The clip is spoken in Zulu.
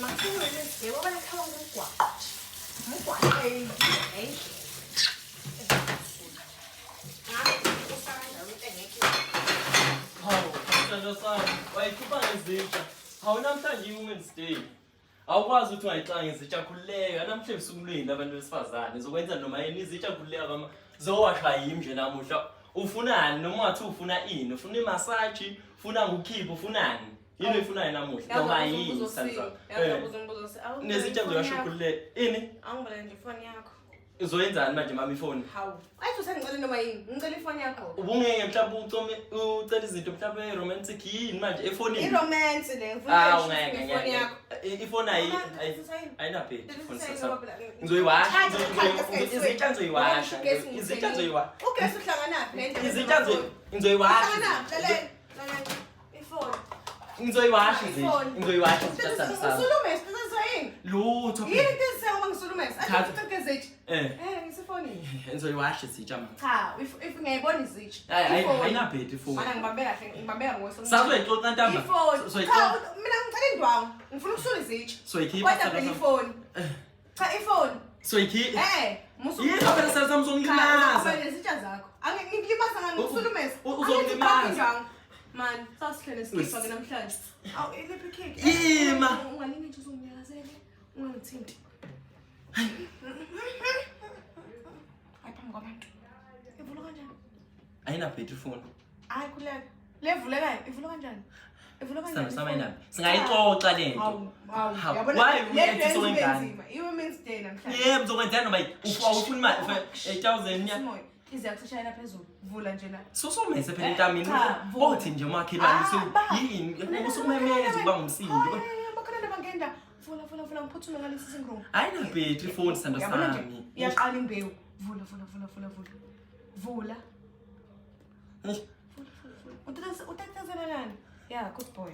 Noma kuthiwa i-Women's Day wabalekhawa ngumgwaqo nje. Umgwaqo ngendlela. Ngabe usakanjalo into engekho. Hawu, sithando sami, wayikhupha ngezitsha. Hawu namhlanje i-Women's Day. Awukwazi ukuthi ungayixanga izitsha khululeka. Namhlanje usuku lwenu abantu besifazane. Zokwenza noma yini izitsha khululeka mama. Zowashwa yimi nje namuhla. Ufunani noma ungathi ufuna ini? Ufuna imasaji, ufuna ngukhipha, ufunani? Yini oyifunayo namuhla? Noma yini sithando sami? Eh. Nezitsha ngizoyasho khululeka. Ini? Awungiboleke nje ifoni yakho. Uzoyenzani manje mama ifoni? Hawu. Ayithi usengicela noma yini? Ngicela ifoni yakho. Ubungeke mhlawumbe ucome ucela izinto mhlawumbe romantic yini manje efonini? I-romance le ngifuna Ah uyishise ungeke ngefoni ngeke. yakho. Ifoni ayi Mama, ayi- sisayini. ayinabheji ifoni Sisayini sasam. ngoba phela- Ngizoyiwasha. Thatha, thatha, Izitsha ngizoyiwasha. Ugesi Izitsha ngizoyiwasha. Ugesi uhlanganaphi nendlela? Izitsha ngizoyiwasha. Uhlanganaphi? Lalela, lalela. Ifoni. Ngizoyiwasha izitsha. Ifoni. Ngizoyiwasha izitsha sami sami. Usulumese, yini? Lutho. Yini into eziseka uma ngisulumese? Thatha. Athi ucekeze izitsha. Eh. Eh, ngisefonini. Ngizoyiwasha izitsha mama. Cha, if ngiyayibona izitsha. Hayi hayi Ifoni. ayinabheji ifoni. Mana ngibambe kahle, ngibambe ngoso. Sazoyixoxa ntamba. Ifoni. Cha, Soyixoxa. mina ngicela indwangu. Ngifuna ukusula izitsha. Soyikhipha. Kodwa phela ifoni. Cha, ifoni. Soyikhipha. Eh, musu. Yini phela sami Cha, uzongilimaza. uzoba nezitsha zakho. Angikulimaza ngani ngikusulumese. Uzongilimaza. Man, sasihlele sikhipha ke namhlanje. Awu, iliphi ikhekhe? Yima. Ungalingi nje uzonginyakazele. Ungangithinti. Hayi phambi kwabantu. Ivulwa kanjani? Ayinabheji ifoni. Hayi khuleka. Le vulekayo, ivulwa kanjani? Ivulwa kanjani? Sithando sami ayinabheji. Singayixoxa le nto. Hawu, hawu. Hawu, Yabona why le nto uyenza yenza ibe wengane? nzima. I-Women's Day namhlanje. Yebo uzokwenzani noma yini? Awufuni imali 8000 nya. Simoya, ize yakushayela phezulu. Vula nje la. Susumese phela intamini. Cha, vula. Othi nje umakhelwane Ah, usu ba. yini usumemeza ukuba ngumsindo. Hayi, bakhona nabangenda. Vula, vula, vula ngiphuthume ngalesi sitting room. Ayinabheji ifoni sithando Yabona nje, sami. iyaqala imbewu. Vula, vula, vula, vula, vula. Vula. Eish, Vula, vula, vula. Utatazela nani? Yeah, good boy.